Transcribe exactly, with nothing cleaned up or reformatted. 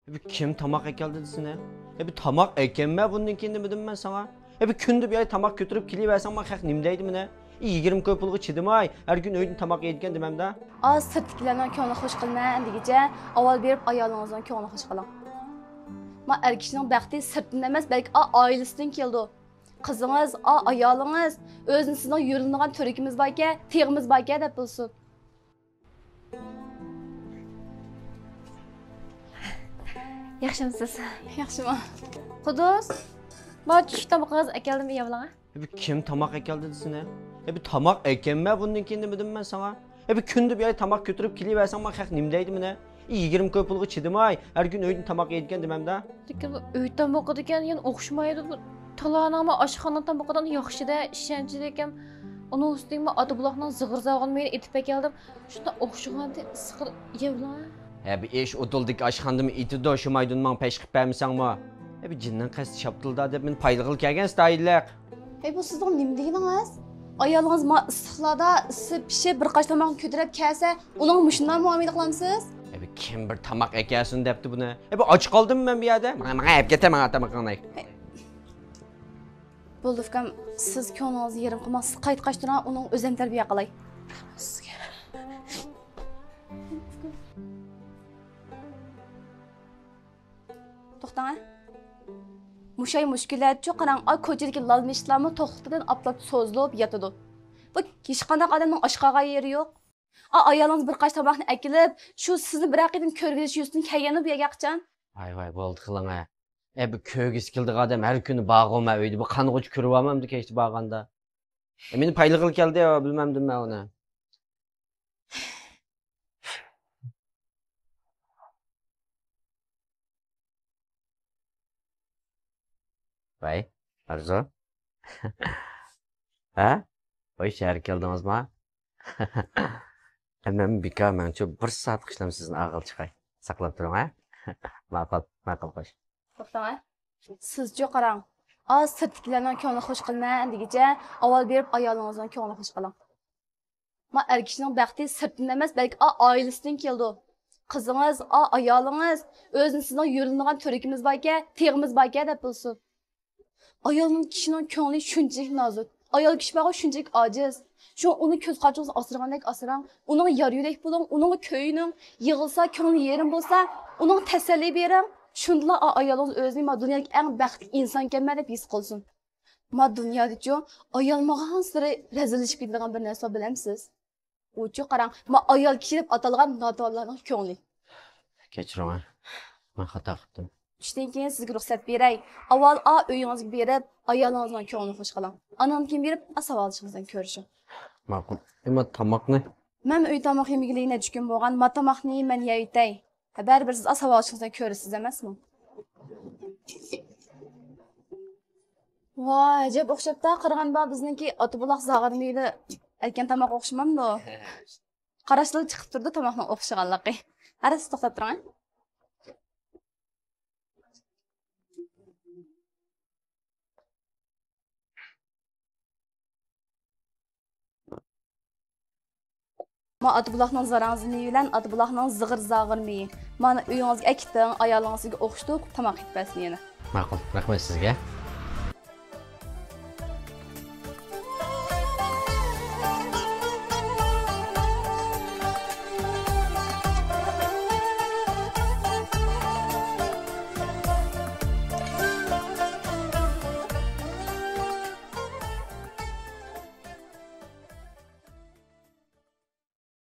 بۇ كىم تاماق ئەكەلدى دېسىنە؟ ئە، بۇ تاماق ئەكەلمە، بۇندىن كېيىن نېمە دېدىم مەن ساڭا؟ ئە، بۇ كۈندە بۇ يەرگە تاماق كۆتۈرۈپ كېلىۋەرسەڭ، مانا خەق نېمە دەيدۇ مېنى؟ ئە، يىگىرمە كوي پۇلغا چىدىماي، ھەر كۈنى ئۆيدىن تاماق يەيدىكەن دېمەمدە؟ ئا، سىرتتىكىلەرنىڭ كۆڭلىنى خۇش قىلىمەن دېگۈچە، ئاۋۋال بېرىپ ئايالىڭىزنىڭ كۆڭلىنى خۇش قىلىڭ. ما، ئەر كىشىنىڭ بەختى سىرتتىن ئەمەس، بەلكى ئا، ئائىلىسىدىن كېلىدۇ. قىزىڭىز، ئا، ئايالىڭىز ئۆزىنى سىزنىڭ يۈرىلىدىغان تۈركىمىز باركەن، تېغىمىز باركەن دەپ بىلسۇن. ياخشىمۇسىز؟ ياخشىمۇ؟ قۇدۇس، ما چۈشلۈك تامىقىڭىز ئەكەلدىم، يەۋېلىڭ. ئە، بۇ كىم تاماق ئەكەلدى دېسىنە؟ ئە، بۇ تاماق ئەكەلمە، بۇندىن كېيىن نېمە دېدىم مەن ساڭا؟ ئە، بۇ كۈندە بۇ يەرگە تاماق كۆتۈرۈپ كېلىۋەرسەڭ، مانا خەق نېمە دەيدۇ مېنى؟ ئە، يىگىرمە كوي پۇلغا چىدىماي، ھەر كۈنى ئۆيدىن تاماق يەيدىكەن دېمەمدە؟ لېكىن بۇ ئۆي تامىقىدىكەن، يەنە ئوخشىمايدۇ. بۇ تالانىڭمۇ، ئاشخانىنىڭ تامىقىدىن ياخشىدە، ئىشەنچلىكىم. ئۇنىڭ ئۈستىگە مەن ئاتا بۇلاقنىڭ زىغىر زاغۇن مېيىنى ئېتىپ ئەكەلدىم. شۇنداق ئوخشىغانتى، ئىسسىقىدا يەۋلا. ھە، بۇ ئىش ئۇدۇلدىكى ئاشخانىدىمۇ ئېتىدۇ، شۇ مايدىن ماڭا پەش قىلىپ بەرمىسەڭمۇ. ھە، بۇ جىننىڭ قەستى شاپتۇلدا دەپ مېنى پايلىغىلى كەلگەن ستايىللىق. ھەي، بۇ سىزنىڭ نېمە دېگىنىڭىز؟ ئايالىڭىز ما ئىسسىقلاردا ئىسسىپ پىشىپ بىر قاچا تاماقنى كۆتۈرۈپ كەلسە، ئۇنىڭغا مۇشۇنداق مۇئامىلە قىلامسىز؟ ھەي، بۇ كىم بىر تاماق ئەكەلسۇن دەپتۇ بۇنى؟ ھەي، بۇ ئاچ قالدىممۇ مەن بۇ يەردە؟ ماڭا، ماڭا ئەپ كېتە، ماڭا تامىقىڭنى. بولدى ئۇكام، سىز كۆڭلىڭىزنى يېرىم قىلماڭ، سىز قايتقاچ تۇرۇڭ، ئۇنىڭغا ئۆزۈم تەربىيە قىلاي. توختاڭ ھە. مۇشاي مۇشكۈلەتچۇ قاراڭ، ئا كوچىدىكى لال مېشىتلارمۇ توختىدىن ئاپلاپ سوزۇلۇپ ياتىدۇ. بۇ ھېچقانداق ئادەمنىڭ ئاشقاغان يېرى يوق. ئا، ئايالىڭىز بىر قاچا تاماقنى ئەكېلىپ، شۇ سىزنى بىرەر قېتىم كۆرگۈزۈش يۈزىسىدىن كەلگەنمۇ بۇ يەرگە قاچان؟ ۋاي، ۋاي، بولدى قىلىڭە. ئە، بۇ كۆرگۈسى كېلىدىغان ئادەم ھەر كۈنى بارغۇ مەن ئۆيدە. بۇ قانغۇچە كۆرۈۋالمامدۇ كەچتە بارغاندا؟ ئە، مېنى پايلىغىلى كەلدى، بىلمەمدىم مەن ئۇنى. ۋەي، ئارزۇ. ھە؟ ۋاي، شەھەرگە كەلدىڭىزما؟ ھەممەم بىكار مەنچۇ، بىر سائەت قىشلام سىزنى ئاغىل چىقاي. ساقلاپ تۇرۇڭ، ھە؟ ماقۇل، ماقۇل، خوش. توختاڭ، ھە؟ سىزچۇ قاراڭ. ئاز سىرتتىكىلەرنىڭ كۆڭلىنى خۇش قىلىمەن دېگۈچە، ئاۋۋال بېرىپ ئايالىڭىزنىڭ كۆڭلىنى خۇش قىلىڭ. ما ئەر كىشىنىڭ بەختى سىرتتىن ئەمەس، بەلكى ئا-، ئائىلىسىدىن كېلىدۇ. قىزىڭىز، ئا-، ئايالىڭىز ئۆزىنى سىزنىڭ يۈرىلىدىغان تۈركىمىز باركەن، تېغىمىز باركەن دەپ بىلسۇن. ئايالنىڭ كىشىنىڭ كۆڭلى شۇنچىلىك نازۇك، ئايال كىشى بارغۇ شۇنچىلىك ئاجىز. شۇڭا ئۇنى كۆز قاچىڭىزنى ئاسرىغاندەك ئاسراڭ، ئۇنىڭغا يار يۆلەك بولۇڭ، ئۇنىڭغا كۆيۈنۈڭ، يىغلىسا، كۆڭلى يېرىم بولسا، ئۇنىڭغا تەسەللى بېرىڭ. شۇندىلا ئا-، ئايالىڭىز ئۆزىنى ما دۇنيادىكى ئەڭ بەختلىك ئىنسانكەنمەن دەپ ھېس قىلسۇن. ما دۇنيادىچۇ ئايالمىغانسېرى رەزىللىشىپ كېتىدىغان بىر نەرسە بار، بىلەمسىز؟ ئۇچۇ قاراڭ، ما ئايال كىشى دەپ ئاتالغان ناتاللارنىڭ كۆڭلى. كەچۈرۈڭ، مەن خاتا قىپتىم. چۈشتىن كېيىن سىزگە رۇخسەت بېرەي. ئاۋۋال ئا ئۆيىڭىزگە بېرىپ، ئايالىڭىزنىڭ كۆڭلىنى خۇش قىلىڭ. ئاندىن كېيىن بېرىپ، ئا ساۋاقدىشىڭىز بىلەن كۆرۈشۈڭ. ماقۇل. ئەمما تاماقنى؟ مەن ئۆي تامىقى يېمىگىلى نەچچە كۈن بولغان، ما تاماقنى مەن يەۋېتەي. ھە، بەرىبىر سىز ئا ساۋاقدىشىڭىز بىلەن كۆرۈشىسىز ئەمەسمۇ؟ ۋاي، ئەجەب ئوخشاپتا، قارىغان بار بىزنىڭكى ئاتا بۇلاق زاغىر مېيىلى ئەركەن تاماق ئوخشىمامدۇ؟ قاراشلا چىقىپ تۇرىدۇ تاماقنىڭ ئوخشىغانلىقى. ھە، سىز توختاپ تۇرۇڭ. ما ئاتا بۇلاقنىڭ زاراڭزا مېيى بىلەن ئاتا بۇلاقنىڭ زىغىر زاغىر مېيى. مانا ئۆيىڭىزگە ئەكېتىڭ، ئايالىڭىزگە ئوخشىتىپ تاماق ئېتىپ بەرسۇن يەنە. ماقۇل، رەھمەت سىزگە.